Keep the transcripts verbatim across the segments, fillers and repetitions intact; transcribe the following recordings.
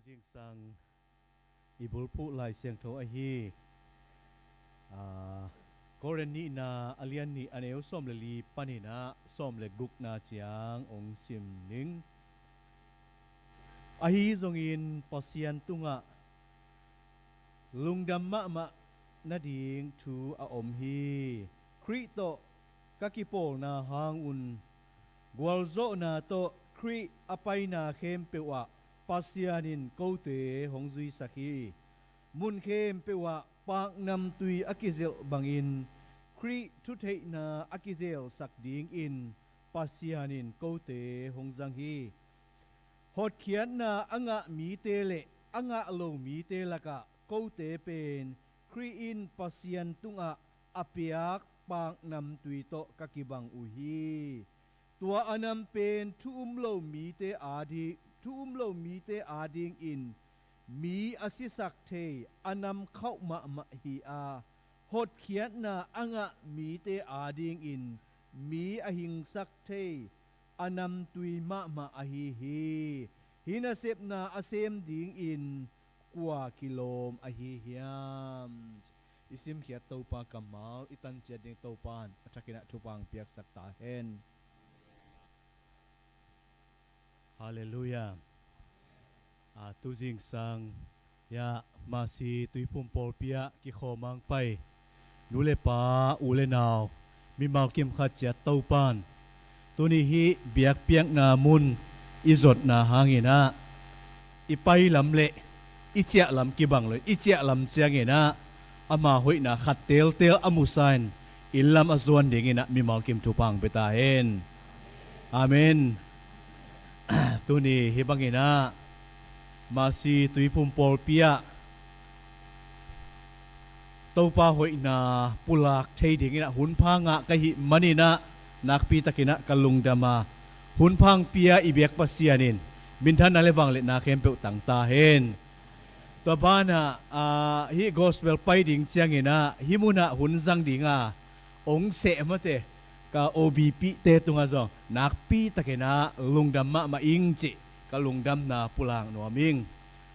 Zingsang i bulphuh Lai Siangtho ahi, aa, Korin nihna a lian nih a neu sawm le li panin ah sawm le gukna ciang hong sim ning. Ahi zongin Pasian tungah lungdam mahmah nading thu a om hi. Khrih tawh ka kipawlna hangun gualzawhna tawh Khrih a paina khempeuh ah Pasian in kote hong zuisak hi. Mun khempeuh ah paknamtui a kizelh bangin Khrih thutheihna a kizelsak dingin Pasian in kote hong zang hi. Hotkhiatna a ngah mite le a ngah lo mite lakah kote pen Khrih in Pasian tungah a piak paknamtui tawh ka kibang uh hi. Tua a nam pen thu um lo mite ading, thu um lo mite adingin mi a sisak thei a nam khauh mahmah hi a, hotkhiatna a ngah mite adingin mi a hingsak thei a namtui mahmah ahi hi. Hih nasepna a sem dingin kua kilawm ahi hiam? I simkhiat Topa kammal i tanciat ding Topa in a thakin ah thupha piaksak ta hen. Halleluiah. A, tu zingsang hiah Masi Tuiphum pawlpi ah kikhawm hong pai nu le pa, u le nau, mimal kim khat ciat Topa in tuni hih biakpiakna mun i zotna hangin ah i pai lam le i ciah lam kibang lo in, i ciah lam ciangin ah ama hoihna khat teltel a musa in inn lam a zuan dingin ah mimal kim thupha hong pia ta hen. Amen. Tuni hih bangin ah Masi Tuiphum pawlpi ah Topa hoihna pulak thei dingin ah hunpha ngah ka hih manin ah nakpi takin ah ka lungdam a, hunpha hong pia i biak Pasian in minthanna le vangliatna khempeuh tang ta hen. Tua banah, ah, hih gospel pai ding ciangin ah hih munah hun zang ding a hong seh mate ka O B P te tungah zong nakpi takin ah lungdam mahmah ing cih ka lungdamna pulak nuam ing.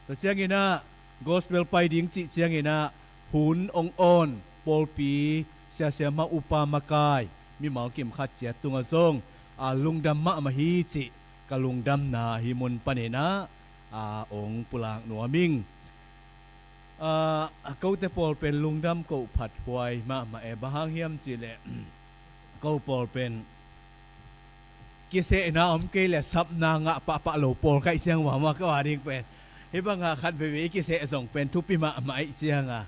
Tua ciangin ah gospel pai ding cih ciangin ah hun hong awn pawlpi siasia ma upa makai mimal kim khat ciat tungah zong a lungdam mahmah hi cih ka lungdamna hih mun panin ah a hong pulak nuam ing. A, kote pawl pen lungdam koh phat huai mahmah e, bang hang hiam cihleh ko pawl pen kisehna om kei le sapna ngah pahpah lo pawl kaih ciang mahmah ko a ding pen hih bangah khat veivei i kiseh zong pen thupi mahmah ih cianga,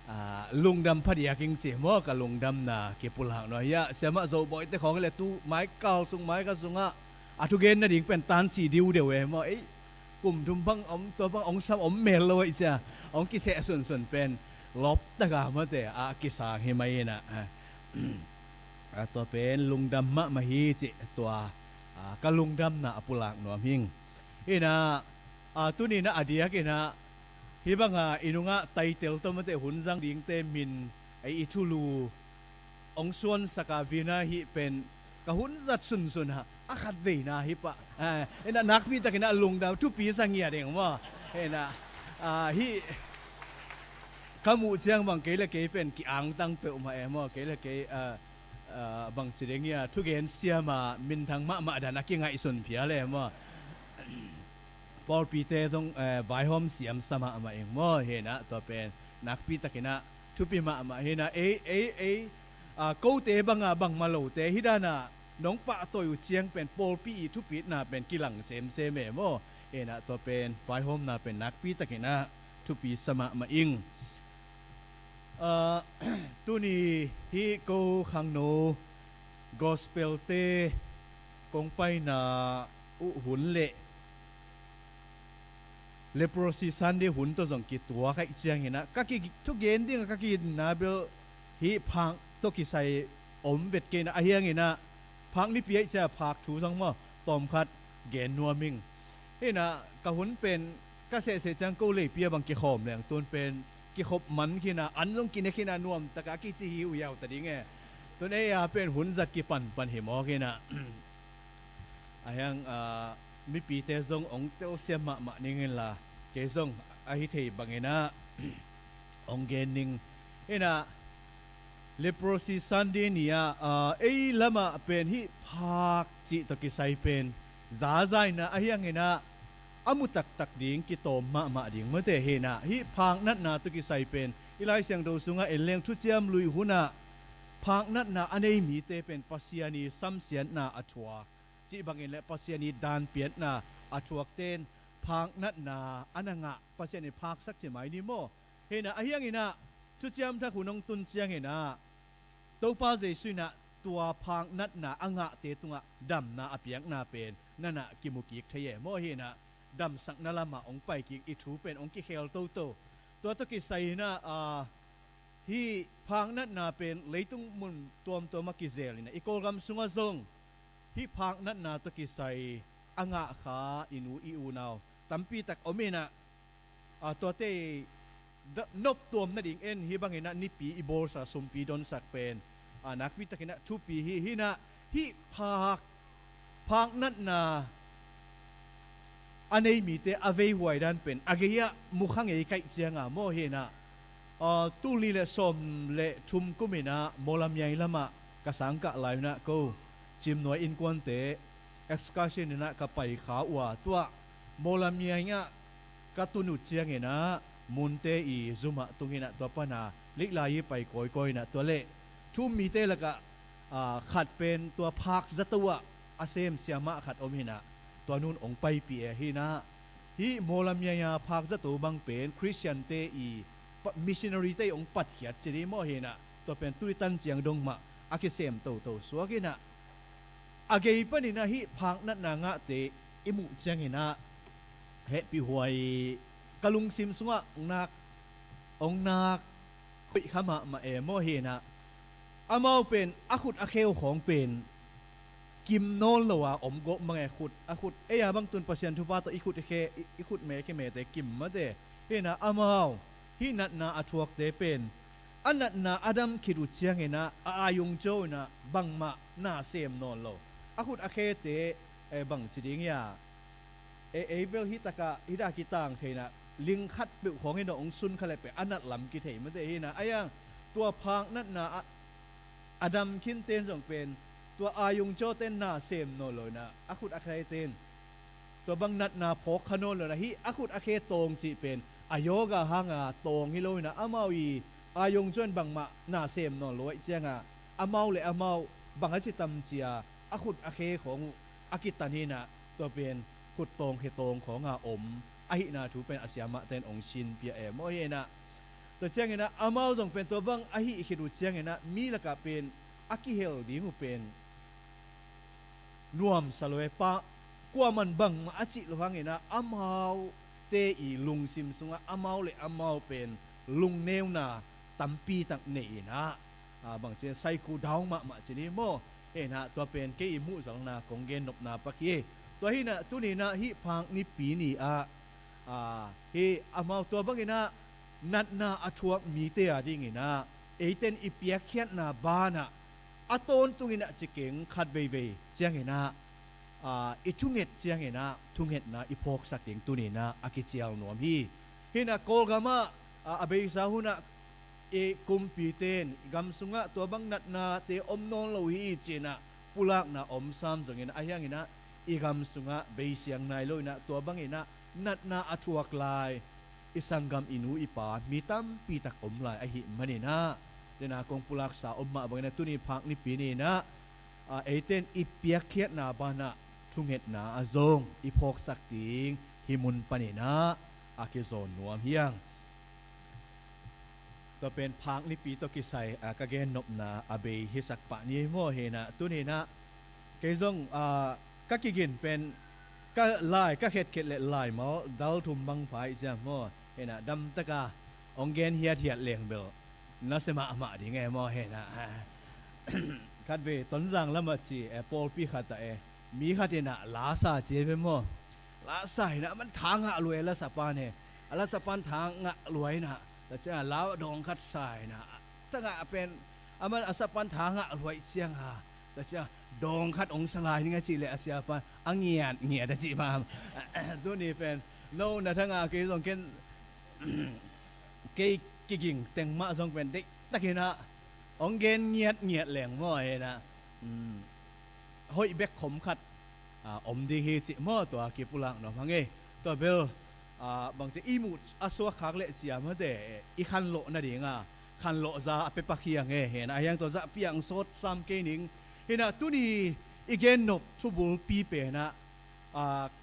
a, lungdam phadiak ing ci maw, ka lungdamna kipulak nuam. Hiah siamah Zobawite khawng le tu mai kal sung mai ka sungah a thugen nading pen tansi diudeu e maw. Ei, kum thum bang om, tua bang hong sam om mel lo ih cia hong kiseh sunsun pen lawptaka mate a kisang hi mai inah, a, tua pen lungdam mahmah hi cih tua, a, ka lungdamna a pulak nuam hing. Inah, a, tuninah a diakinah hih banga i nungah title tawh mate hun zang dingte min, a, i thulu hong suansaka vina hih pen ka hun zat sunsun ha, a khat veina hi pah. A, inah nakpi takinah lungdam thupi sa ngiat ding maw. Inah, a, hih ka muh ciang bang kei le kei pen ki-angtang peuhmah e maw, kei le kei, a, a, bang ci ding hia, thugen siama minthang mahmah dan a kingaihsun phial e maw. Pawlpite zong, eh, vaihawm siam sa mahmah ing maw. Hinah tua pen nakpi takinah thupi mahmah hinah ei, ei, ei, a, kote banga bangmah lote hih danah nong pahtawi uh ciang pen pawlpi i thupitna pen kilang semsem e maw. Hinah tua pen vaihawmna pen nakpi takinah thupi sa mahmah ing. A, tuni hih ko khangno gospel-te kong paina uh hun le Leprosy Sunday hun tawh zong kituak ahih cianginah ka kithugen dingah ka kiginna bel hih phak tawh kisai om vet kei inah, ahi hanginah phak nipi ahih ciah phak thu zong maw tawmkhat gen nuam ing. Hinah ka hun pen ka sehseh ciang ko leipi ah bang kikhawm leng tun pen kikhop man khinah an zong kine khinah nuamtakah kici hi uh yau ta ding e. Tun ei a pen hun zat kipanpan hi mawk inah. Ahiang, ah, mipite zong ong telsiam mahmah ning inla, Kei zong ahi thei bangin ah hong gen ning. Inah, Leprosy Sunday ni-ah, ah, ei lamah pen hih phak cih tawh kisai pen zazaina ahi hanginah a mu taktak ding kitawm mahmah ding mate hinah, hih phak natna tawh kisai pen i Lai Siangtho sungah en leng Thuciam Lui hunah phak natna a nei mite pen Pasian i samsiatna a thuak cih bangin le Pasian i danpiatna a thuakten phak natna a na ngah, Pasian in phaksak ci mai ni maw? Hinah, ahi hanginah Thuciam Thak hun hong tun cianginah Topa Jesu inah tua phak natna a ngahte tungah damna a piakna pen nanah kimukik thei e maw? Hinah damsakna lamah hong paikik i thu pen hong kikhel toto. Tua tawh kisai inah, ah, hih phak natna pen leitung mun tuamtuam a kizel inah i Kawlgam sungah zong hih phak natna tawh kisai a ngahkha i nu i unau tampitak om inah, ah, tuate i da-, noptuam nading en hih banginah nipi i bawlsa sumpi donsak pen, ah, nakpitakinah thupi hi hinah, hih phak, phak natna a nei mite a veihuai dan pen a gei-ah mukha ngei kaih cianga maw hinah, ah, tul nih le sawm le thum kuminah Mawlamyai lamah ka sangkah lai unah ko Cimnuai innkuante excursion inah ka paikha uh a, tuah Mawlamyai ah ka tun uh cianginah munte i zumah tung inah tua pana leitlai i pai kawikawi inah tua le thu-um mite lakah, ah, khat pen tua phak zato ah a sem siamah khat om hinah tua nun hong paipih e hinah, hih Mawlamyai a phak zato bang pen Khristiante i pa-, missionary te i hong patkhiat ci dih maw hinah, tua pen tui tan ciang dong mah a kisem toto suak inah, a gei paninah hih phak natna ngahte i muh cianginah hehpihhuai ka lungsim sungah hong nak, hong nak hoih kha mahmah e maw hinah, amau pen a khut a kheu khawng pen kim nawn lo a om gawp mang e. Khut, a khut, ei a bang tun Pasian thupha tawh i khut i khe, i, i khut me khe mete kim mate hinah, amau hih natna a thuakte pen a natna a dam khit uh cianginah a aayung co inah bangmah na sem nawn lo. A khut a khete, eh, bang ci ding ia, eh, ei bel hih takah hih dah kitang thei inah ling khat peuh khawng hi nawh hong sun kha le pen a nat lam kithei mate hinah, a iang tua phak natna a, a dam khinten zong pen tua aayung cawten na sem nawn lo inah, a khut a kheten tua bang natna phawk kha nawn lo inah, hih a khut a khe tawng cih pen a yoga hanga tawng hi lo inah, amau i aayung caw in bangmah na sem nawn lo ahih cianga amau le amau bang a ci tam cia a khut a khe khawng uh a kitan hinah, tua pen khut tawng khe tawng khawnga om ahihna thu pen a siamahten hong sinpia e maw hinah, tua cianginah amau zong pen tua bang a hih khit uh cianginah mi lakah pen a kihel ding uh pen nuamsa lo e pa, kuaman bangmah a cih lo hanginah amaute i lungsim sungah amau le amau pen lungneuna tampitak nei inah, ah, bang ci, saikhu daung mahmah ci ni maw hinah, tua pen kei i muhzalna kong gennopna pak hi. Tua hinah tuninah hih phak nipi ni-ah, ah, hih amau tua banginah natna a thuak mite a dinginah eiten i piakkhiatna banah a tawntunginah ci keng khat veivei cianginah, ah, i thunget cianginah thungetna i phawksak ding tuninah a kicial nuam hi. Hinah Kawlgamah, ah, a beisa hunah i kumpiten i gam sungah tua bang natnate om nawn lo hi cinah pulakna om sam zongin ahi hanginah i gam sungah beisiang nai lo inah tua banginah natna a thuak lai i sanggam i nu i pa mi tampitak om lai ahih maninah, dena kong pulaksa om mah banginah tuni phak nipi ninah, ah, eiten i piakkhiatna banah thungetna a zong i phawksak ding hih mun paninah a kizawn nuam hiang. Tua pen phak nipi tawh kisai, ah, ka gennopna a bei hisak pah ni maw hinah, tuninah kei zong, ah, ka kigin pen ka lai ka khetkhet le laimal dal thum bang pha i ciam maw hinah, damtaka hong gen hiathiat leng bel nasia mahmah ding e maw hinah. Khatvei Tonzang lamah ci, eh, pawlpi khatah, eh, mi khat inah lasa ci e ve maw. Lasa inah aman tha ngah lua e, lasapan e, a lasapan tha ngah lua inah, tua ciangah la dawng khat sa inah, tangah pen aman a sapan tha ngah lua ih cianga, tua ciangah dawng khat hong sa lai ning a cih leh a siapan a ngiat ngiat a cih mah. Tuni pen No, na thanga kei zong ken kei kiging teng mah zong pen deihtakin ah hong gen ngiatngiat leng maw, hi na. Hoih bek khom khat om ding hi cih maw, tua kipulak nuam hang e. Tua bel bangci i muh a suak khak leh cia mate, i khanlawh nadinga khanlawh za a pepak hi ang e, hi na. A hiang tua zah piang sawt sam kei ning. Hi na, tuni i gen nop thubulpi pen ah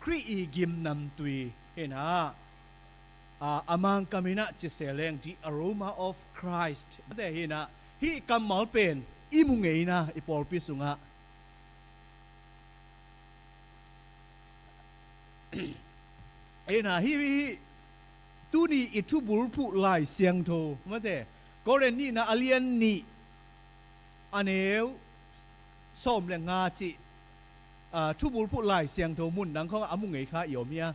Khrih i gimnamtui, hi na. A Mangkam in ah ci se leng the aroma of Christ mate, hi na. Hih kammal pen i mu ngeina i pawlpi sungah. Hi na, hih, hih tuni i thubulphuh Lai Siangtho mate, Korin nihna a lian nih a neu sawm le nga cih thubulphuh Lai Siangtho mun dang khawngah a mu ngei kha i om hia?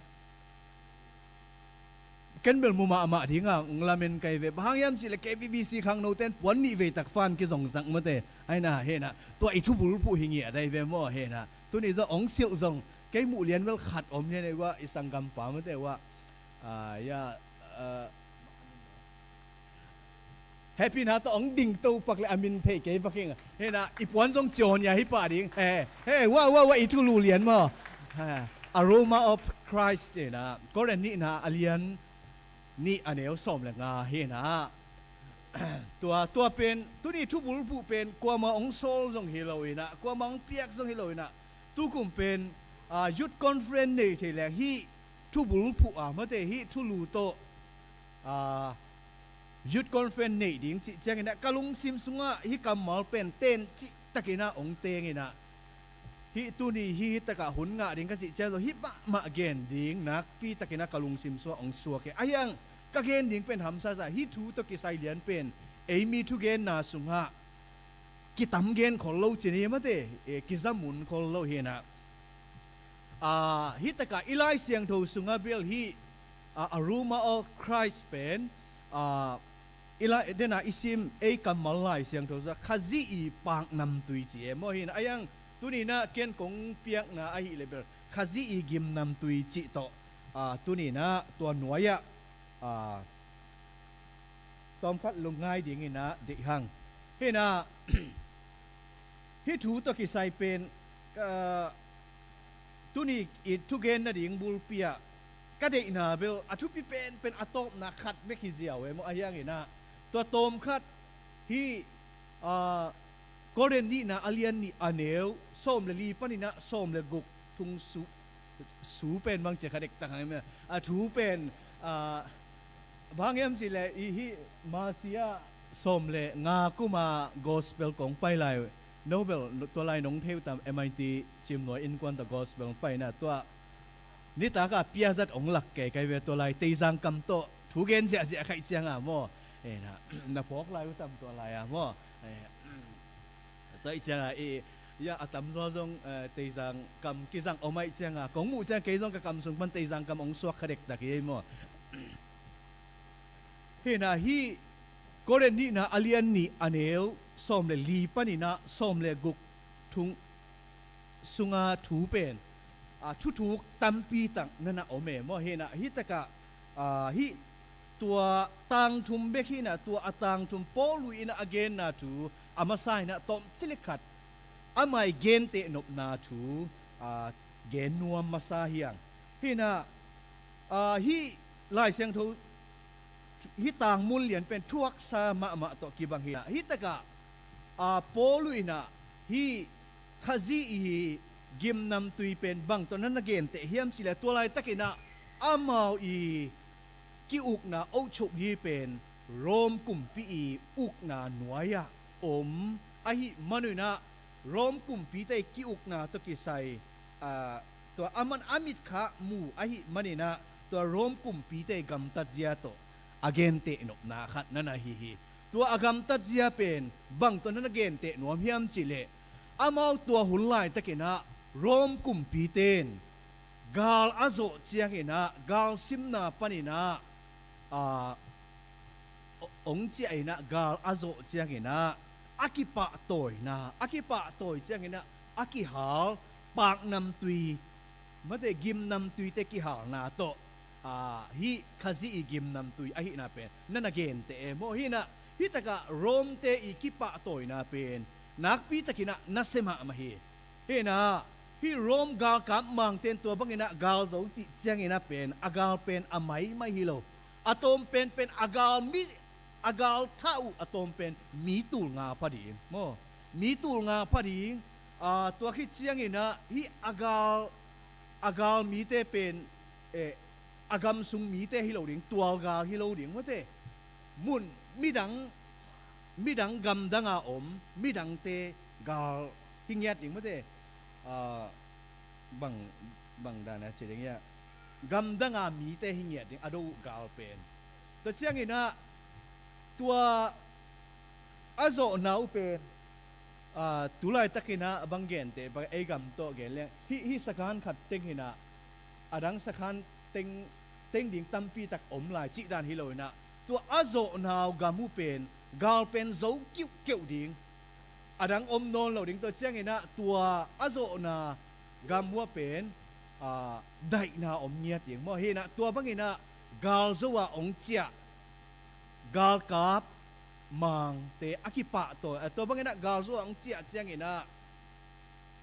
Ken bel mu mahmah dinga ong lamen kai ve. Bang hang hiam cihleh K B B C khangnote in puan nih vei tak fan kizongsak mate. Aina, hi na, tua i thubulphuh hi ngiat ai ve maw, hi na. Tuni zong ong silh zong kei muh lian bel khat om lian ei, ua i sanggampa mate, ua, a, ya, a, Happy na tawh ong ding to pak le a min thei kei pak ing. Hi na, i puan zong ciawn ya hi pah ding. He, he, wa, wa, wa, i thulu lian maw. He, aroma of Christ, hi na, Korin nihna a lian nih a neu sawm le nga, hi na. Tua, tua pen, tuni thubulphuh pen kuama ong sawl zong hi lo, hi na, kuama ong piak zong hi lo, hi na. Tukum pen, a, youth conference nei thei leng hih thubulphuh a mate, hih thulu tawh, a, youth conference neih ding cih ciangin ah ka lungsim sungah hih kammal pen ten cihtakin ah ong teng in ah, hih tuni hih takah hun ngah ding ka cih ciang zong hih mahmah gen ding nakpitakin ah ka lungsim sungah ong suak hi. A hiang ka gen ding pen hamsa sa, hih thu tawh kisai lian pen eimi thugenna sungah kitam gen khol lo ci ni mate, e, kizamun khol lo hi na. A, hih takah i Lai Siangtho sungah bel hih, a, aroma of Christ pen, a, i Lai, dena i sim ei kammal Lai Siangtho sungah Khazih i paknamtui ci e maw, hi na. A hiang tuni na ken kong piakna ahih leh bel Khazih i gimnamtui cih tawh, a, tuni na tua nuai-ah, a, tawmkhat lungngai dingin ah deih hang. Hi na, hih thu tawh kisai pen, a, tuni i thugen nading bulpi ah ka deihna bel a thupi penpen a tawpna khat bek hi ziau e maw. A hiangin ah tua tawmkhat hih, a, Korin nihna a lian nih a neu sawm le li panin ah sawm le guk thung su, su pen bang ci kha dektak hang, a thu pen, a, bang hiam cihleh i hih Masi ah sawm le nga kuma gospel kong pai lai, no bel tua lai nong thei uh tam, M I T Cimnuai innkuan tawh gospel ong pai na, tua nitak a piazat ong lak kei kai ve, tua lai Teizang kam tawh thu gen ziahziah khaih cianga maw. E na, na phawk lai uh tam tua lai a maw. E, tua ih cianga i, ya, a tamzaw zong, e, Teizang kam kizang om aih cianga kong muh ciang kei zong ka kam sung pan Teizang kam ong suak kha dektak hi ei maw. Hi na, hih Korin nihna a lian nih a neu sawm le li panin ah sawm le guk thung sunga thu pen, a, thuthuk tampi tak na na om e maw. Hi na, hih takah, a, hih tua tangthum bek hi na, tua a tangthum Paul in a genna thu a masa in ah tawmcik le khat amah i genteh nopna thu, a, gen nuam masa hi ang. Hi na, a, hih Lai Siangtho hih tangmun lian pen thuaksa mahmah tawh kibang hi na, hih takah, a, Paul in ah hih Khazih i gimnamtui pen bang tawh na na genteh hiam cihleh tua laitakin ah amau i ki-ukna ochop hi pen Rom kumpi i ukna nuai-ah om ahih manun ah Rom kumpite i ki-ukna tawh kisai, a, tua aman a mit kha mu ahih manin ah tua Rom kumpite i gamtatzia tawh a genteh nopna khat na na hi hi. Tua a gamtatzia pen bang tawh na na genteh nuam hiam cihleh amau tua hun laitakin ah Rom kumpite in gal a zawh ciangin ah galsimna panin ah, a, ong ciah in ah gal a zawh ciangin ah a kipahtawina, a kipahtawi ciangin ah a kihal paknamtui, mate, gimnamtuite kihalna tawh Aa, hih Khazih i gimnamtui ahihna pen na na genteh e maw? Hinah hih takah Rom-te i kipahtawina pen nakpitakinah nasia mahmah hi. Hinah hih Rom galkap mangten tua banginah gal zo cih cianginah pen a gal pen a maimai hi lo. A tawm penpen a gal mi a gal thah uh a tawm pen mi tulnga pha ding maw? Mi tulnga pha ding. Aa, tua khit cianginah hih a gal a gal mite pen eh, a gam sung mite hi lo ding, tualgal hi lo ding mate. Mun midang midang gamdanga om midangte gal hi ngiat ding mate. Aa, bang bang dana ci ding ia gamdanga mite hi ngiat ding a do uh gal pen. Tua cianginah tua a zawhna uh pen, aa, tulaitakinah a bang genteh bang ei gam tawh gen leng hih hih sakhan khat teng hinah a dang sakhan teng teng ding tampitak om lai cih dan hi lo hinah tua a zawhna uh gam uh pen gal pen zo kiuhkeuh ding. A dang om nawn lo ding tua cianginah tua a zawhna gam uh a pen, aa, daihna om ngiat ding maw? Hinah tua banginah gal zo a ong ciah galkap mangte a kipahtawi, a tua banginah gal zo a ong ciah cianginah,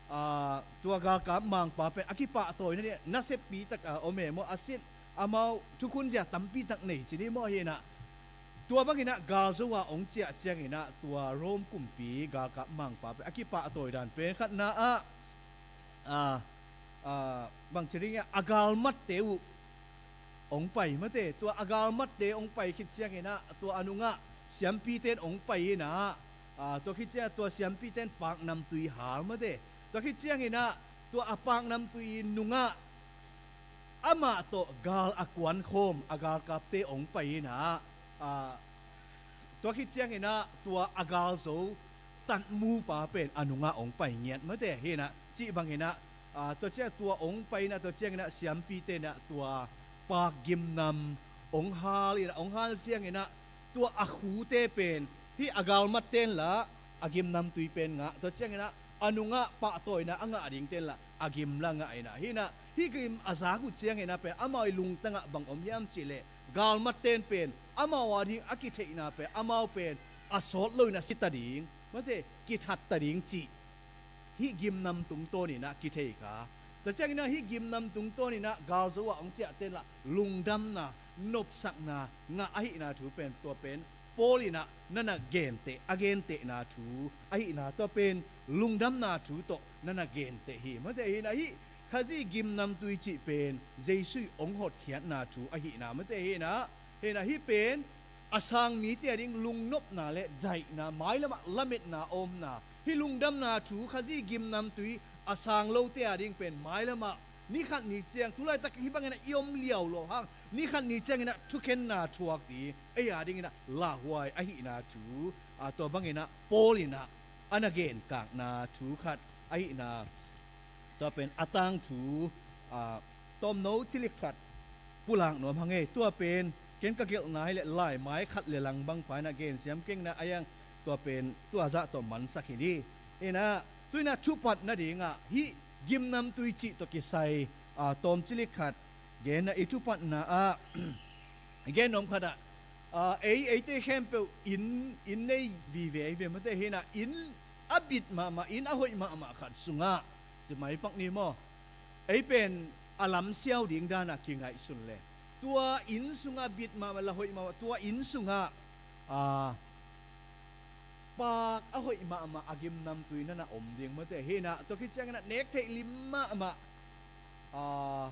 aa, tua galkap mangpa pen a kipahtawi na ding naseppi tak a om e maw? A sin amau thukhunzia tampitak nei ci ni maw? Hinah tua banginah gal zo a ong ciah cianginah tua Rom kumpi galkap mangpa pen a kipahtawi dan pen khatna ah, aa, aa, bang ci ding ia a galmatte uh ong pai mate. Tua a galmatte ong pai khit cianginah tua a nungah siampiten ong pai inah, aa, tua khit ciangah tua siampiten paknamtui hal mate. Tua khit cianginah tua a paknamtui nungah amah tawh gal a kuankhawm a galkapte ong pai inah, aa, tua khit cianginah tua a gal zo tatmupa pen a nungah ong pai ngiat mate. Hinah cih banginah, aa, tua ciang tua ong pai inah tua cianginah siampite inah tua pak gimnam ong hal inah ong hal cianginah tua a khute pen hih a galmatte in lah a gimnamtui pen ngah, tua cianginah a nungah pahtawina a ngah dingte in lah a gim lah ngah inah. Hinah hih gim a zak uh cianginah pen amau i lungtangah bang om hiam cihleh galmatte in pen amau a ding a kitheihna pen amau pen a sawt lo inah sita ding mate, kithatta ding cih hih gimnam tungtawninah kithei kha. Tua cianginah hih gimnam tungtawninah gal zo a ong ciahte in lah lungdamna nopsakna ngah ahihna thu pen tua pen Paul inah na na genteh a gentehna thu ahihna tua pen lungdamna thu tawh na na genteh hi mate. Hinah hih Khazih gimnamtui cih pen Jesu i ong hotkhiatna thu ahihna mate. Hinah hinah hih pen a sang mite a ding lungnopna le daihna mailamah lametna a omna hih lungdamna thu Khazih gimnamtui a sang lote a ding pen mailamah nikhat ni ciang tulaitak hih banginah i om liau lo hang nikhat ni cianginah thukhenna thuak ding ei a dinginah lauhuai ahihna thu, aa, tua banginah Paul inah a na genkakna thu khat ahihna tua pen a tangthu, aa, tawmno cilik khat pulak nuam hang ei. Tua pen ken ka gelhna hileh laimai khat le lang bang paina gensiam kengna a iang tua pen tua zah tawh mansak hi ni. Inah tuinah thupat nadingah hih gimnamtui cih tawh kisai, aa, tawm cilik khat genna i thupatna ah gen nuam khatah, aa, ei eite khempeuh inn inn nei vive ei ve mate. Hinah inn a bit mahmah inn a hoih mahmah khat sungah ci mai pak ni maw? Ei pen a lamsiau ding dana kingaihsun le tua inn sungah bit mahmah la hoih mahmah tua inn sungah, aa, pak a hoih mahmah a gimnamtui nana om ding mate. Hinah tua khit cianginah nek theih lim mahmah, aa,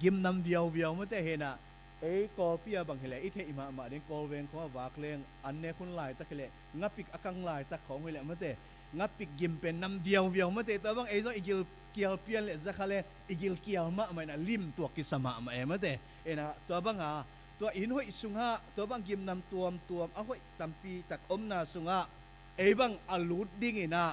gimnam viauviau mate. Hinah ei Kawlpi a bang hileh i theih mahmah ding Kawl veng khawng a vak leng an nek hun laitak hileh ngapik a kang laitak khawng hileh mate. Ngapik gim pen nam viauviau mate. Tua bang ei zong i gil kial pian le zakha le i gil kial mahmah inah lim tuak kisa mahmah e mate. Hinah tua banga tua inn hoih sungah tua bang gimnam tuamtuam a hoih tampitak omna sungah ei bang a lut dinginah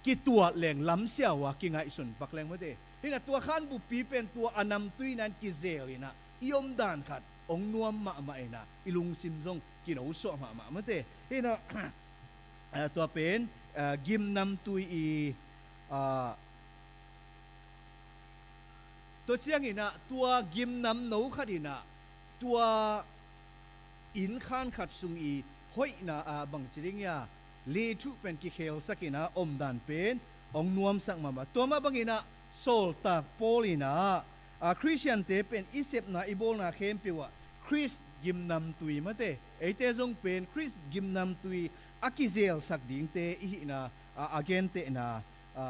kituat leng lamsiau a kingaihsun pak leng mate. Hinah tua khan buppi pen tua a namtui nan kizel inah i omdan khat ong nuam mahmah inah i lungsim zong kinosuah mahmah mate. Hinah, aa, tua pen, aa, gimnamtui i, aa, Tua ciangin ah tua gimnam no khat in ah tua innkhan khat sung i hoihna ah bangci ding ia, lei thuh pen kikhelsak in ah omdan pen hong nuamsak mahmah. Tua mah bangin ah sawltak Paul in ah, a, Khristiante pen i sepna i bawlna khempeuh ah Khrist gimnamtui mate, eite zong pen Khrist gimnamtui a kizelsak dingte i hihna, a, a gentehna, a,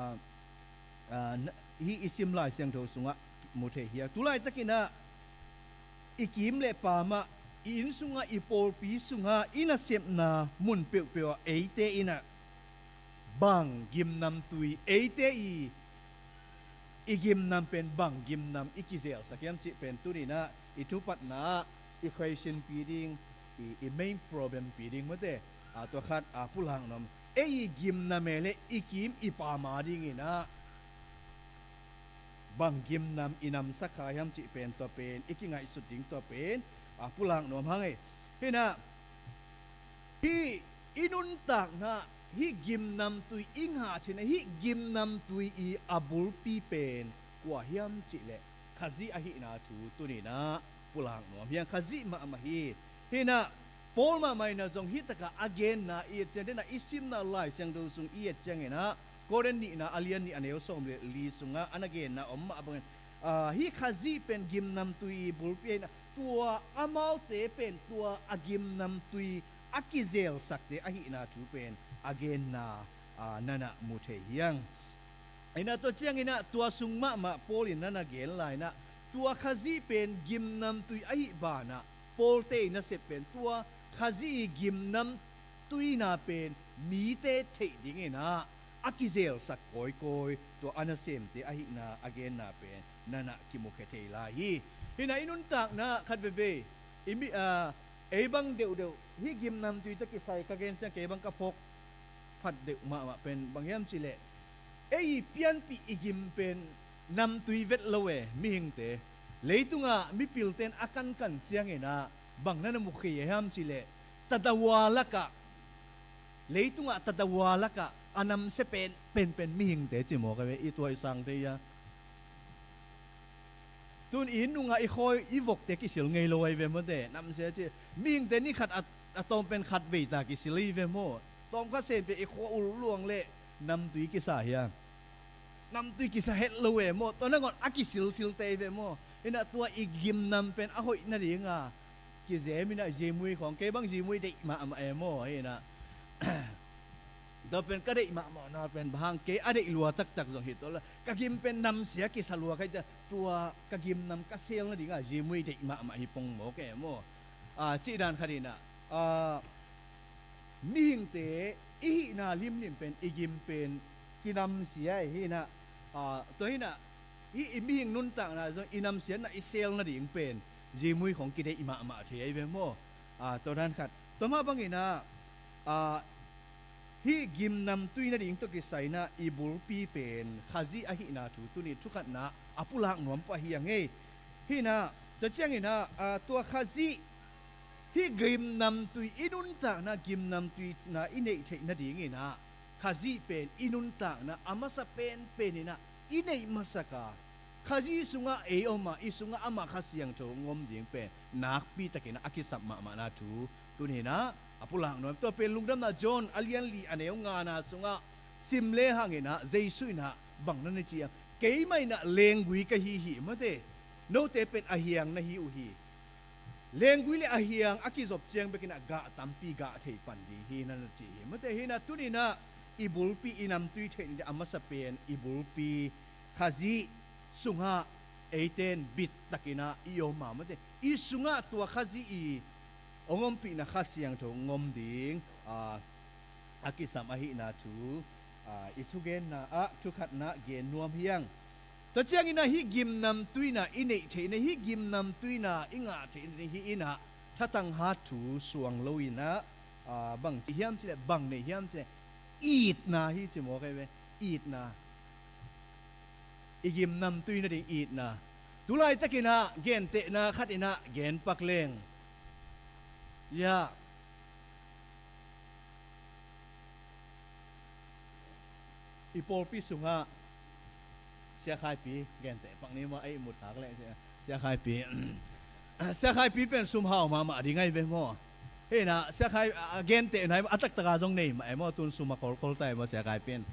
a, hih i sim Lai Siangtho sungah mu thei hi a. Tu laitakin ah i kim le pam ah, i inn sungah, i pawlpi sungah, i nasepna mun peuhpeuh ah eite in ah bang gimnamtui, eite i, i gimnam pen bang gimnam i kizelsak hiam cih pen tuni in ah i thupatna ah i khaisinpi ding, i, i main problem pi ding mate, a, tua khat a pulak nuam. Ei i gimnam e le i kim i pam a dingin ah bang gimnam i namsak kha hiam cih pen, tua pen i kingaihsut ding, tua pen a pulak nuam hang ei. Hi in ah hih i nuntakna, hih gimnamtui i ngah theihna, hih gimnamtui i a bulpi pen kua hiam cih leh Khazih ahihna thu tuni in ah pulak nuam hi hang. Khazih mahmah hi. Hi in ah Paul mahmah in ah zong hih takah a genna i et ciang, den ah i simna Lai Siangtho sung i et ciangin ah Korin nihna a lian nih a neu sawm le li sungah a na genna om mah bangin, a, hih Khazih pen gimnamtui i bulpi hi in ah, tua amaute pen tua a gimnamtui a kizelsakte ahihna thu pen a genna, a, na na mu thei hi hang. Hi in ah tua ciangin ah tua sung mahmah Paul in na na gen lai in ah, tua Khazih pen gimnamtui ahih banah Paul-te i nasep pen tua Khazih i gimnamtuina pen mite theih dingin ah a kizelsak kawikawi tua a nasemte ahihna a genna pen na na kimukhia thei lai hi. Hi in ah i nuntakna khat veve, i mi, a, ei bang deuhdeuh hih gimnamtui tawh kisai ka gen ciang kei bang ka phawk phat deuh mahmah pen bang hiam cih leh, ei i pianpih i gim pen namtui vet lo e, mihingte. Leitungah mipilte'n a kankan ciangin ah bang na na mukhia hiam cih leh, tadawa lakah, leitungah tadawa lakah a namsia pen, pen, pen mihingte ci mawk a ve, i tua i sangte ia. Tun i inn nungah i khawi i vokte kisil ngei lo ahi ve mawte, namsia ci. Mihingte ni khat a, a tawm pen khat vei ta kisil ahi ve maw. Tawmkhat sem pen i khua ul luang leh namtui kisa hi a. Namtui kisa het lo e maw. Tua nangawn a kisilsilte ahi ve maw. Hi in ah tua i gimnam pen a hoih nadinga kizem in ah zimui khawng, kei bang zimui deih mahmah e maw. Hi in ah tua pen ka deih mahmahna pen bang hang, kei a deih lua taktak zong hi tawh la, ka gim pen namsia kisa lua kha hi ta, tua ka gimnam ka sel nadinga zimui deih mahmah hi pong mawk e maw. A, cih dan khat hi in ah, a, mihingte i hihna limlim pen i gim pen kinamsia hi in ah, a, tua hi in ah hih i mihing nuntakna zong i namsiatna i sel nading pen zimui khawng kideih mahmah thei ahi ve maw. A, tua dan khat. Tua mah bangin ah, a, hih gimnamtui nading tawh kisai in ah i bulpi pen Khazih ahihna thu tuni thukhatna a pulak nuam pah hi a ngei. Hi in ah tua ciangin ah, a, tua Khazih, hih gimnamtui i nuntakna, gimnamtuina i neih theih nadingin ah Khazih pen i nuntakna a masa penpen in ah i neih masak a, Khazih sungah ei om a, i sungah amah Kha Siangtho hong om ding pen nakpi takin ah a kisap mahmahna thu tuni in ah a pulak nuam. Tua pen Lungdamna John a lian li a neu ngana sungah sim le hangin ah Jesu in ah bang na na ci hiam, keimah in ah lenggui ka hi hi mawte, note pen a hiang na hi uh hi. Lenggui le a hiang a kizop ciang bekin ah gah tampi gah thei pan ding hi na na ci hi mawte. Hi in ah tuni in ah i bulpi, i namtui theih nading a masa pen i bulpi Khazih sungah eite'n bit takin ah i om a mawte, i sungah tua Khazih i hong ompihna Kha Siangtho hong om ding, a, a kisam ahihna thu, a, i thugenna ah thukhatna gen nuam hi hang. Tua ciangin ah hih gimnamtuina i neih theihna, hih gimnamtuina i ngah theihna hi in ah thatang hat thu suang lo in ah, a, bang ci hiam cih leh, bang nei hiam cih leh, itna hi ci mawk ahi ve. Itna. I gimnamtui nading itna. Tu laitakin ah gentehna khat in ah gen pak leng. Ia, i pawlpi sungah Sia Khaipi, genteh pak ni maw, ei mut hak leh, Sia Khaipi. Sia Khaipi pen sum hau mahmah ding ahi ve maw. Hei na, Sia Khai, a, a genteh nai, a taktaka zong nei mah ei maw, tun sum a kolkol ta ei maw, Sia Khaipi in.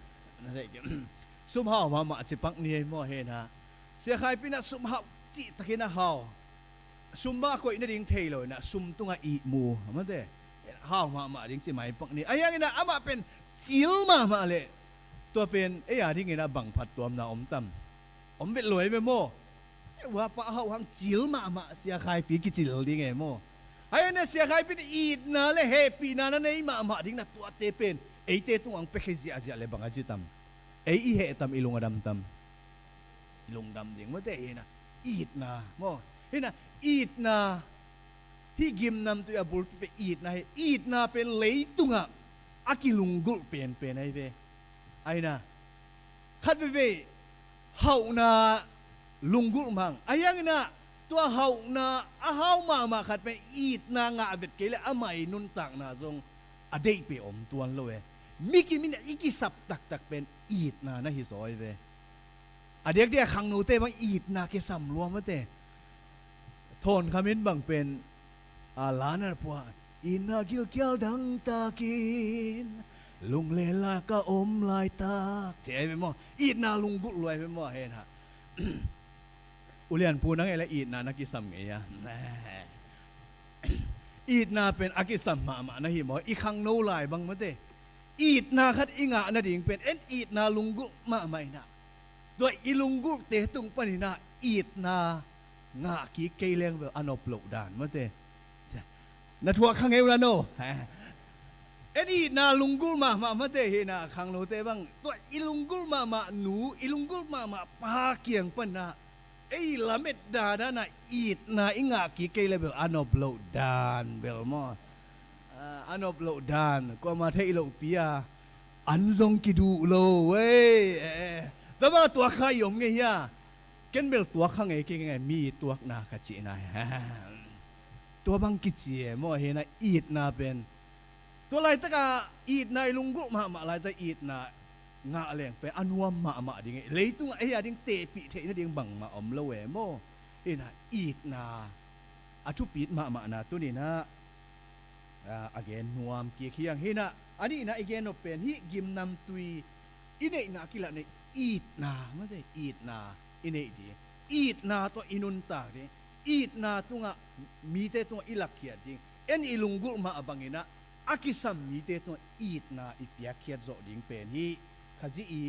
Sum hau mahmah ci pak ni ei maw, hei na. Sia Khaipi in a sum hau cihtakin a hau. Sum bang a koih nading thei lo in a, sum tungah ihmu, a mate. Hau mahmah ding ci mai pak ni. A hiangin a amah pen cil mahmah leh. Tua pen, ei a dingin a bang phattuamna om tam. Om vet lo ei ve maw. Ei, ua pa hau hang cil mahmah Sia Khaipi kicil ding ei maw. Ai ne Sia Khaipi in itna le hehpihna na nei mahmah ding na tuate pen. Eite tungah hong pia khia ziahziah le bang a ci tam. Ei i heh tam, i lung a dam tam. I lungdam ding mate, hina itna maw. Hina itna. Hih gimnamtui a bulpi pen itna hi. Itna pen leitungah a kilunggulh penpen ahi ve. Aina khat veivei hauhna lunggulh mang. A hiangin a tua hauhna a hau mahmah khat pen itna ngah vet kei le amah i nuntakna zong a deih peuh om tuan lo e. Mi kim in a i kisap taktak pen itna na hi zaw ahi ve. A diakdiak khangnote bang itna kisam lua mate. Thawn Kham in bang pen a la na pua, itna gilkial dangtakin lunglelak a om laitak ci ahi ve maw. Itna lunggulh lua ahi ve maw, hena. Ulian pu nang ei le itna na kisam ngei a. Itna pen a kisam mahmah na hi maw. I khangno lai bang mate. Itna khat i ngah nading pen en itna lunggulh mahmah ina. Tua i lunggulhte tung panin a itna ngah kik kei leng bel a nop loh dan mate. Na thuak kha ngei uh la no. En itna lunggulh mahmah mate hina khangnote bang. Tua i lunggulh mahmah nu, i lunggulh mahmah pa kiang panin a ei lamet dan a na itna i ngah kik kei le bel a nop loh dan bel maw. A, a nop loh dan, kuama theih lohpi a an zong kiduh lo ei. Tua bang a tuak kha i om ngei hia. Ken bel tuak kha ngei kei ngei, mi tuakna ka cihna hi. Tua bang kici e maw, hena itna pen. Tua laitaka itna i lunggulh mahmah laitak itna ngah leng pen a nuam mahmah ding e. Leitungah ei a ding tehpih theih nading bangmah om lo e maw. Hena itna a thupit mahmahna tuninah a gen nuam kik hiang. Hinah a nihna i gen nop pen hih gimnamtui i neihna kilatna itna mate, itna i neih ding, itna tawh i nuntak ding, itna tungah mite tungah i lakkhiat ding, en i lunggulh mah banginah a kisam mite tungah itna i piakkhiat zawh ding pen hih Khazih i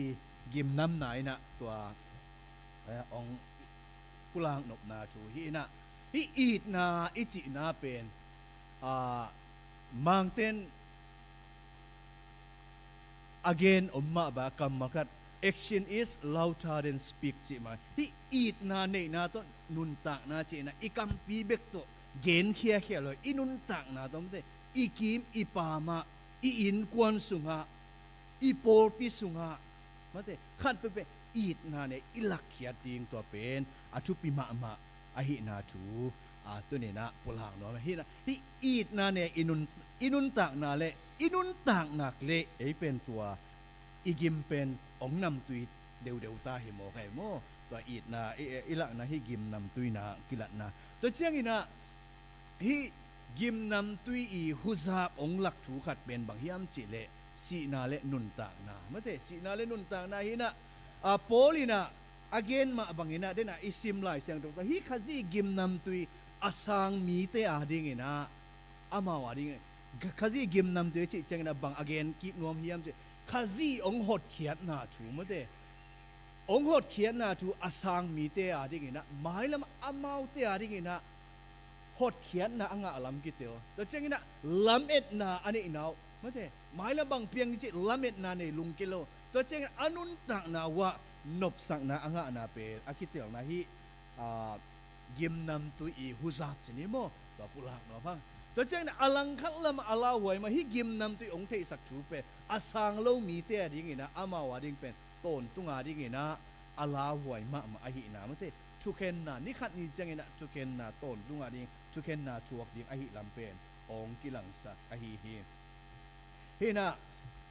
gimnamna inah tua ong pulak nopna thu hi inah. Hih itna i cihna pen a, Mangten a gen om mah ba kammal khat, action is louder than speech cih mah. Hih itna neihna tawh nuntakna cihna i kampi bek tawh gen khiakhia lo, i nuntakna tawh mate, i kim i pamah, i innkuan sungah, i pawlpi sungah mate, khat peuhpeuh itna ne i lakkhiat ding tua pen a thupi mahmah ahihna thu a tuninah pulak nuam. Hinah hih itna ne i nun, i nuntakna le i nuntakna le ei pen tua i gim pen ong namtui deudeu ta hi maw, kai maw. Tua itna i, i lakna hih gim namtuina kilatna. Tua cianginah hih gimnamtui i huzap ong lak thu khat pen bang hiam cihleh sihna le nuntakna mate, sihna le nuntakna hinah a, Paul inah a gen mah banginah denah i sim Lai Siangtho tawh hih Khazih gimnamtui a sang mite a dinginah amau a ding Khazih gimnamtui a cih cianginah bang a gen kik nuam hiam cih Khazih ong hotkhiatna thu mate. Ong hotkhiatna thu a sang mite a dinginah mailam amaute a dinginah hotkhiatna a ngah lam kitel. Tua cianginah lametna a neihna uh mate, mailam bang piang cih lametna nei lungkil lo. Tua cianginah a nuntakna uah nopsakna a ngahna pen a kitelna hih a, gimnamtui i huzap cih ni maw. Tua pulak nuam hang. Tua cianginah a langkhat lamah a lauhuai mah hih gimnamtui ong theihsak thu pen a sang lo mite a dinginah amau a ding pen tawntung a dinginah a lauhuai mahmah ahihna mate. Thukhenna, ni khat ni cianginah thukhenna tawntung a ding, thukhenna thuak ding ahih lam pen ong kilangsak ahi hi. Hinah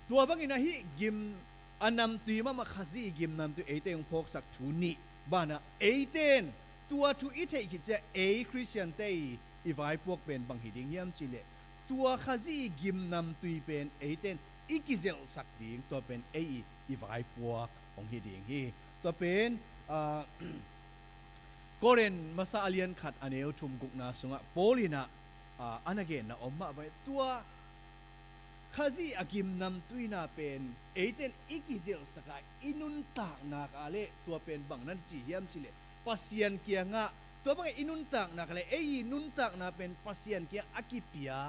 tua banginah hih gim a namtui mahmah Khazih i gim namtui eite hong phawksak thu nih banah eite in tua thu i theih khit ciang ei Khristiante i, i vaipuak pen bang hi ding hiam cihleh tua Khazih i gim namtui pen eite in i kizelhsak ding tua pen ei i, i vaipuak hong hi ding hi. Tua pen, ah, Korin masa a lian khat a neu thum gukna sungah Paul in ah, ah, a na genna om mah bang tua Khazih a gim namtuina pen eite in i kizelhsak a i nuntakna ah le tua pen bang na ci hiam cihleh Pasian kiangah tua bangin i nuntakna ah le ei i nuntakna pen Pasian kiang a kipia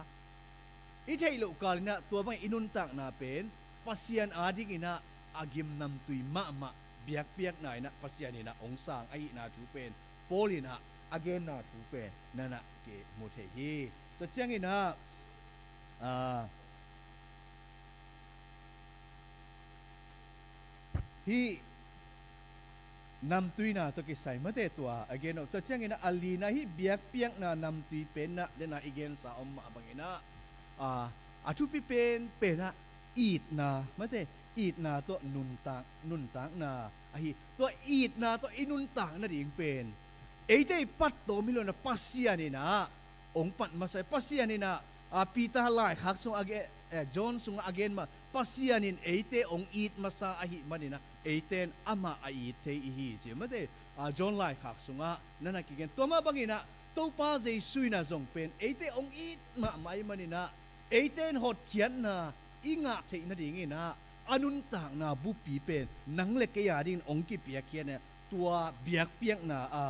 i theih loh kal in ah tua bangin i nuntakna pen Pasian adingin ah a gim namtui mahmah biakpiakna in ah Pasian in ah hong sang ahihna thu pen Paul in ah a genna thu pen na na kimu thei hi. Tua ciangin ah, ah, hih namtuina tawh kisai mate tua a gen uh. Tua ciangin ah a lina hih biakpiakna namtui pen ah dena i gensa om mah bangin ah, ah, a thupi pen pen ah itna mate itna tawh nuntak, nuntakna ahi. Tua itna tawh i nuntak nading pen eite i pat tawm hi lo in ah Pasian in ah hong pat masa hi. Pasian in ah, ah, Peter laikhak sungah a gen, eh, John sungah a gen mah Pasian in eite hong it masa ahih manin ah eite in amah a it thei i hi ci mate, ah, John laikhak sungah na na kigen. Tua mah bangin ah Topa Jesu in ah zong pen eite hong it mahmah ahih manin ah eite in hotkhiatna i ngah theih nadingin ah a nuntakna bupi pen nang le kei adingin hong kipiakkhiat in ah tua biakpiakna a,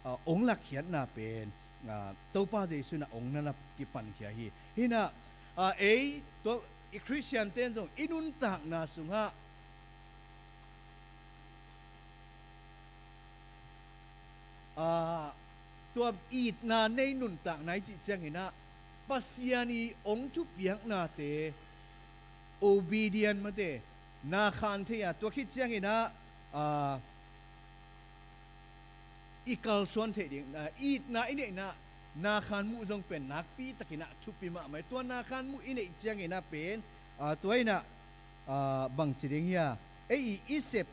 a hong lakkhiatna pen, a, Topa Jesu in ah hong na na kipankhia hi. Hi in ah, a, ei tua i Khristiante in zong i nuntakna sungah, a, tua itna nei nuntakna i cih ciangin ah Pasian i hong thupiaknate obedient mate na khan thei a tua khit ciangin ah, a, i kalsuan theih ding, a, itna i neihna na khan muh zong pen nakpi takin ah thupi mahmah hi. Tua na khan muh i neih ciangin ah pen, a, tua in ah, a, bang ci ding hia ei i, i sep,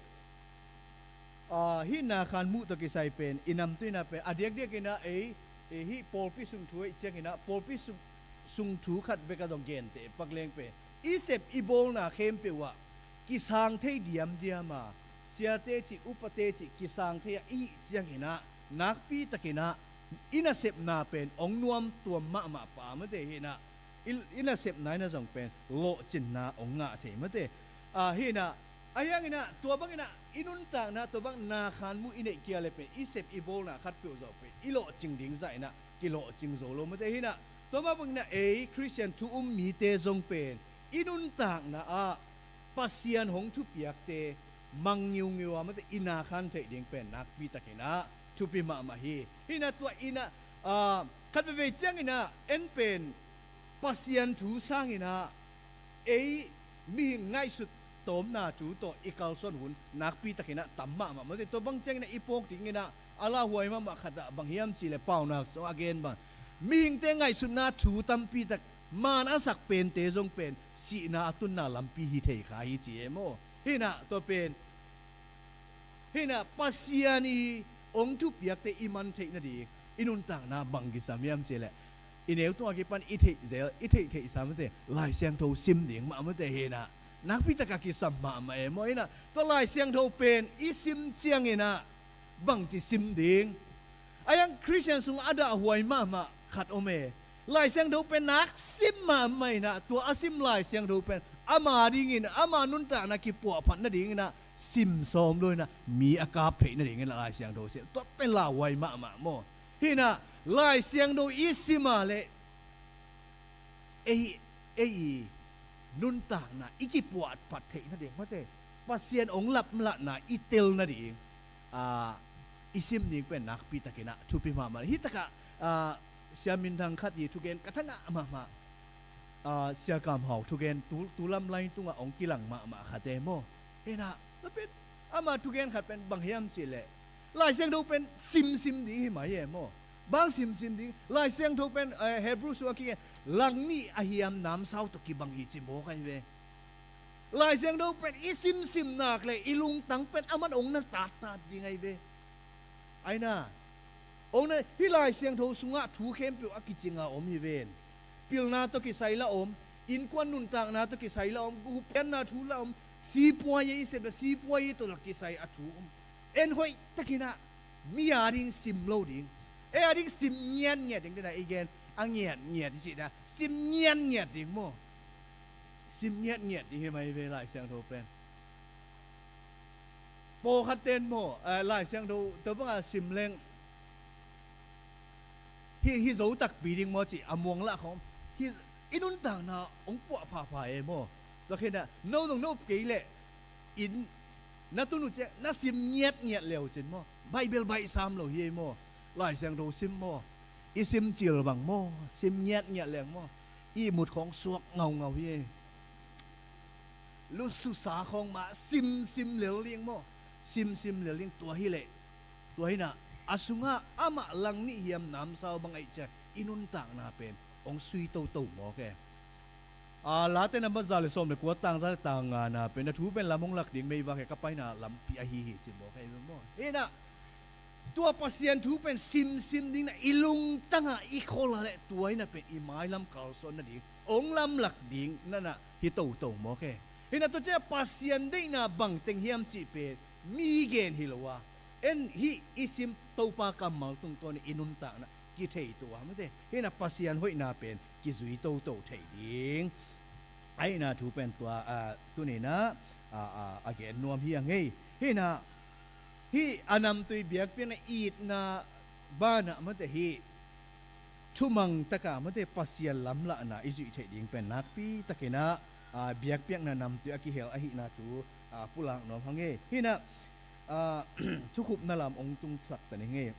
a, hih na khan muh tawh kisai pen i namtuina pen a diakdiakin ah ei, ei hih pawlpi sung thu ahih ciangin ah pawlpi sung, sung thu khat bek a zong genteh pak leng pen i sep i bawlna khempeuh ah kisang thei diamdiam a siate cih upate cih kisang thei a i hih ciangin ah nakpi takin ah i nasepna pen hong nuamtuam mahmah pah mate hi in ah i, i nasepna in ah zong pen lawhcinna hong ngah thei mate. A, hi in ah a hiangin ah tua bangin ah i nuntakna tua bang na khan muh i neih kei a le pen i sep i bawlna khatpeuh zawh pen i lawhcing ding zah in ah kilawhcing zo lo mate hi in ah tua mah bangin ah ei Khristian thu um mite zong pen i nuntakna ah Pasian hong thupiakte mang ngiungiu a mate i na khan theih ding pen nakpi takin ah thupi mahmah hi. Hi in ah tua in ah, a, khat veivei ciangin ah en pen Pasian thu sangin ah ei mihing ngaihsut tawmna thu tawh i kalsuan hun nakpi takin ah tam mahmah mate. Tua bang ciangin ah i phawk dingin ah a lauhuai mahmah khat ah bang hiam cihleh Paunak sungah a gen bang mihingte ngaihsutna thu tampi tak man a sak pente zong pen sihna a tunna lampi hi thei kha hi ci e maw. Hi in ah tua pen hi in ah Pasian i hong thupiakte i man theih nading i nuntakna bang kisam hiam cihleh i neu tungah kipan i theih zel i theih theihsa mate Lai Siangtho sim ding mah mate hi in ah nakpi taka kisam mahmah e maw. Hi in ah tua Lai Siangtho pen i sim ciangin ah bangci sim ding a hiang Khristian sungah a dahhuai mahmah khat om e. Lai Siangtho pen nak sim mahmah in ah tua a sim Lai Siangtho pen ama dingin ama nuntakna kipuahphat nadingin ah sim sawm lo in ah mi a kap theih nadingin ah Lai Siangtho sim tua pen lauhuai mahmah maw. Hi in ah Lai Siangtho i sim a leh ei, ei i nuntakna i kipuahphat theih nading mate Pasian hong lamlahna i tel nading, a, i sim ding pen nakpi takin ah thupi mahmah. Hi takah, a, sia minthang khat i thugen ka thangah mahmah, a, Sia Kam Hau thugen tu, tu lam lai tungah hong kilang mahmah khat e maw. Hi in ah tua pen ama thugen khat pen bang hiam cihleh Lai Siangtho pen simsim ding hi mai e maw. Bang simsim ding Lai Siangtho pen, eh, Hebrew sungah kigen lang nih a hiam namsau tawh kibang hi ci mawk ahi ve. Lai Siangtho pen i simsim nak le i lungtang pen aman ong na tattat ding ahi ve. Aina, ong na, hih Lai Siangtho sungah thu khempeuh a kicinga om hi ven. Pilna tawh kisai la om, innkuan nuntakna tawh kisai la om, guhpianna thu la om, sipuai i sep le sipuai i tawh la kisai a thu om. En hoih takinah mi a ding sim lo ding, ei a ding sim ngiatngiat ding dena i gen, a ngiatngiat i cihna sim ngiatngiat ding maw? Sim ngiatngiat ding hi mai ve Lai Siangtho pen. Pawlkhat ten maw, eh, Lai Siangtho tua banga sim leng hi, hi zo takpi ding maw ci a muang lah khawng hi, i nuntakna ong puah phapha e maw? Tua khenah no nong nop kei leh in na tun uh ciah na sim ngiatngiat leu cin maw? Bible baih sam lo hi ei maw? Lai Siangtho sim maw? I sim cil bang maw? Sim ngiatngiat leng maw? I mut khawng suak ngaungau hi ei. Lususa khawng mah simsim lel ding maw? Simsim lel ding tua hileh, tua hinah a sungah amah lang nih hiam namsau bang aih ciah i nuntakna pen ong sui toto mawk e. A, Late nambat za le sawm le kua tang za le tang ngana pen a thu pen lam hong lak ding meivak he ka paina lampi ahi hi ci mawk e maw? Hinah tua Pasian thu pen simsim ding na i lungtangah i kholh a le tua hinah pen i mailam kalsuan nading ong lamlak ding nanah hi toto mawk e. Hinah tua ciah Pasian deihna bangteng hiam cih pen mi gen hi lo a, en hih i sim Topa kammal tungtawn i nuntakna kithei tua mate. Hinah Pasian hoihna pen kizui toto thei ding. Ahihna thu pen tua, a, tuninah, a, a, a gen nuam hi a ngei. Hinah hih a namtui biakpiakna itna banah mate hih thumang takah mate Pasian lamlahna i zuih theih ding pen nakpi takinah, a, biakpiakna namtui a kihel ahihna thu, a, pulak nuam hang e. Hinah, a, thukhupna lam ong tungsak ta ni ngei.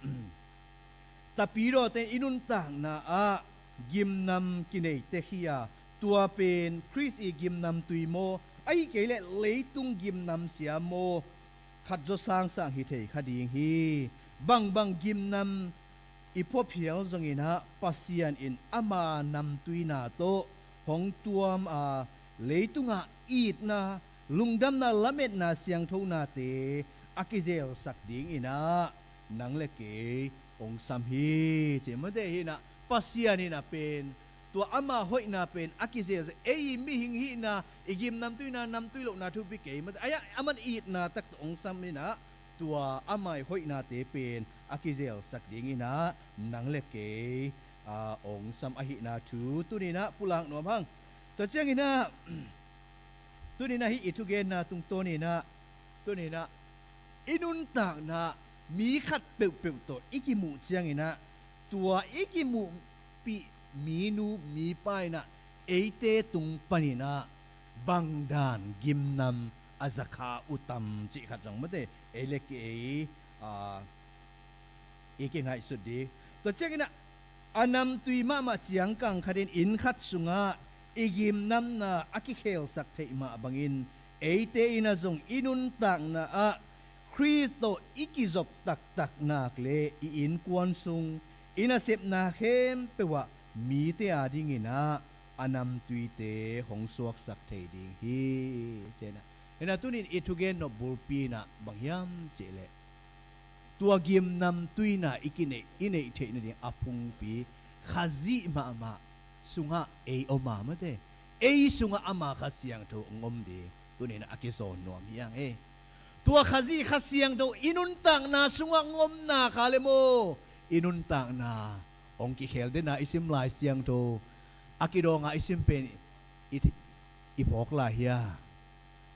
Tapidawte i nuntakna ah gimnam kinei tek hi a, tua pen Khrist i gimnam tui maw, ahi kei leh leitung gimnam sia maw, khat zaw sangsang hi thei kha ding hi. Bangbang gimnam i phuaphial zonginah Pasian in ama namtuina tawh hong tuam a, leitungah itna, lungdamna, lametna, siangthonate a kizelsak dinginah nang le kei ong sam hi. Ci mate hinah Pasian inah pen tua ama hoihna pen a kizelsak, ei mihing hihna, i gimnam tuina, namtui lohna thupi kei mate, aia aman itna tak tawh ong sam inah tua ama i hoihnate pen a kizelsak dinginah nang le kei, a, ong sam ahihna thu tuninah pulak nuam hang. Tua cianginah tuninah hih i thugenna tungtawninah tuninah i nuntakna mi khat peuhpeuh tawh i kimuh cianginah tua i kimuhpih minu mipa inah eite tung paninah bangdan gimnam a zakha uh tam cih khat zong mate ei le kei, a, i kingaihsut ding. Tua cianginah a namtui mahmah ciangkang khatin inn khat sungah i gimnamna a kikhelsak theih mah bangin eite inah zong i nuntakna ah Khrist tawh i kizop taktak nak le i innkuan sung i nasepna khempeuh ah mite a dinginah a namtuite hong suaksak thei ding hi. Cianah hinah tunin i thugen nop bulpi inah bang hiam cihleh tua gimnam tuina i kineih, i neih theih nading a phungpi Khazih mahmah sungah ei om a mate, ei sungah ama Kha Siangtho ong om ding tuninah a kizawn nuam hi ang ei. Tua Khazih Kha Siangtho i nuntakna sungah ong omna kha le maw, i nuntakna ong kikhel dena i sim Lai Siangtho a kidawngah i sim pen i, i phawk lai hia?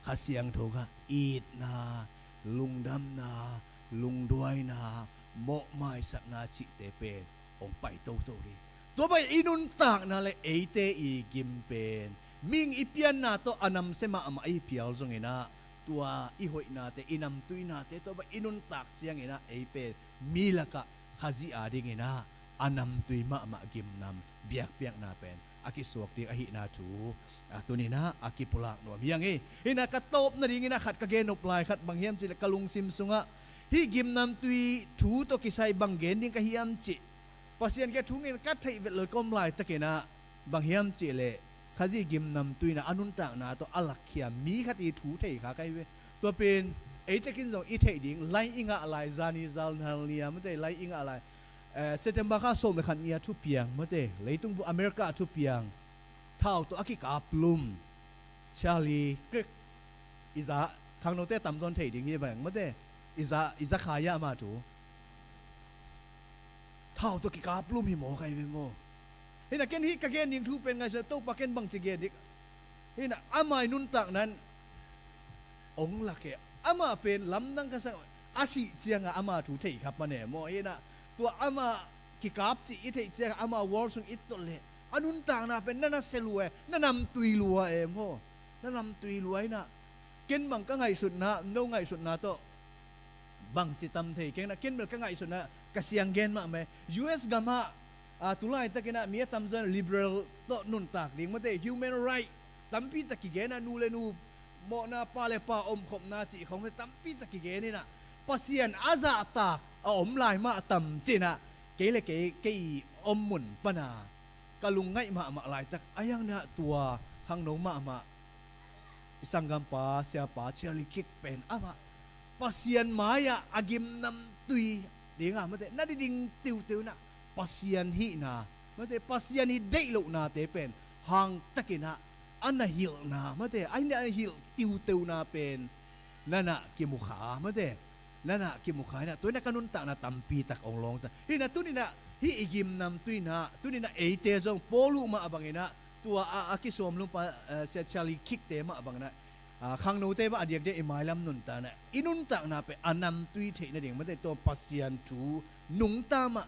Kha Siangtho kha itna, lungdamna, lungduaina, mawhmaisakna cihte pen ong pai toto ding. Tua bang i nuntakna le eite i gim pen mihing i pianna tawh a namsia mahmah i phial zonginah tua i hoihnate, i namtuinate tua bang i nuntak cianginah ei pen mi lakah Khazih a dinginah a namtui mahmah gimnam biakpiakna pen a kisuak ding ahihna thu, a, tuninah a kipulak nuam hi ang ei. Hinah ka tawp nadinginah khat ka gen nop lai khat bang hiam cihleh ka lungsim sungah hih gimnamtui thu tawh kisai bang gen ding ka hiam cih Pasian kiang thu ngen ka theih vet lo ka om laitakinah bang hiam cihleh Khazih gimnamtui in ah a nuntakna tawh a lakkhia mi khat i thu thei kha ka hi ve. Tua pen ei tekin zong i theih ding, lai i ngah lai, zani zal nal nia mate, lai i ngah lai. Eh, September kha sawm le khat ni a thupiang mate, leitung bup America a thupiang, thau tawh a kikaplum Charlie Kirk, i za, khangnote tamzaw in thei ding hi bang mate, i za, i za kha ia ama thu. Thau tawh kikaplum hi maw, ka hi ve maw. Hi in ah ken hih ka gen ding thu pen ngaihsun, Topa ken bangci gen ding. Hi in ah ama i nuntakna in ong lak e. Ama pen lamdang ka sa, a sih ciangah ama thu thei kha pan e maw. Hi in ah tua ama kikap cih i theih ciangah ama world sung i tolh leh a nuntakna pen na nasia lua e, na namtui lua e maw. Na namtui lua. Hi in ah ken bang ka ngaihsutna, no ngaihsutna tawh bangci tam thei keng in ah, ken bel ka ngaihsutna ka siang gen mahmah e. U S gamah, ah, tu laitakin ah mi a tamzaw in liberal tawh nuntak ding mate, human right tampi tak kigen a, nu le nu mawhna, pa le pa omkhopna cih khawng mate tampi tak kigen in ah, Pasian a zahtak a om lai mah tam ci in ah, kei le kei, kei i om mun pan a ka lungngaih mahmah laitak a, hi in ah tua khangno mahmah i sanggampa, siapa Charlie Kirk pen amah Pasian mai-ah a gimnamtui ding a mate, na diding tiuteu in ah Pasian hihna mate, Pasian i deih lohnate pen hangtakin ah a na hilhna mate, a na hilh tiuteuna pen na na kimu kha mate, na na kimu kha in ah, tua in ah ka nuntakna tampi tak ong lawngsa. Hi in ah tuni in ah hih i gimnamtui in ah, tuni in ah eite zong Paul uh mah bangin ah, tua a, a kisawm lungpa, eh, Sia Charlie Kirk te mah bangin ah, ah, khangnote mah a diakdiak i mailam nuntakna, i nuntakna pen a namtui theih nading mate, tua Pasian thu nungta mah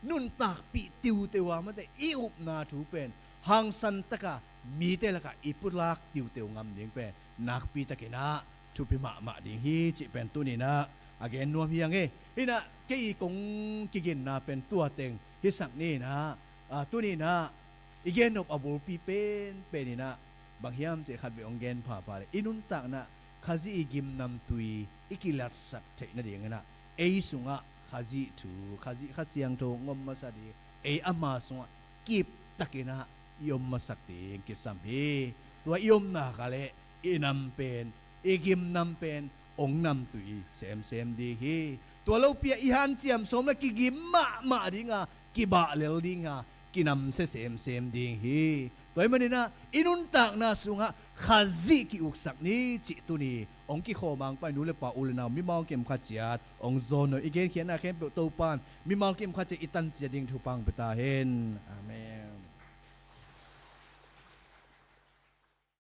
nuntakpih tiuteu a mate, i upna thu pen hangsan taka mite lakah i pulak tiuteu ngam ding pen nakpi takin ah thupi mahmah ding hi cih pen tuni in ah a gen nuam hi ing e. Hi in ah kei i kong kiginna pen tua teng hisak ni in ah, ah, tuni in ah i gen nop a bulpi penpen in ah bang hiam cih khat vei ong gen phapha leh, i nuntakna Khazih i gimnamtui i kilatsak theih nading in ah ei sungah Khazih thu, Khazih Kha Siangtho ong om masa ding, ei ama sungah kiptakin ah i om masak ding kisam hi. Tua i omna kha leh i nam pen, i gimnam pen ong namtui semsem ding hi. Tua lopi ah i hanciam sawm le kigim mahmah ding a, kibah lel ding a, kinamsia semsem ding hi. Tua ahih manin ah i nuntakna sungah Khazih ki-uksak ni cih tuni ong kikhawmang pa i nu le pa, u le nau, mimal kim khat ciat ong zawn uh. I genkhiatna khempeuh Topa'n mimal kim khat ciat i tan ciat ding thupha ong pia ta hen. Amen.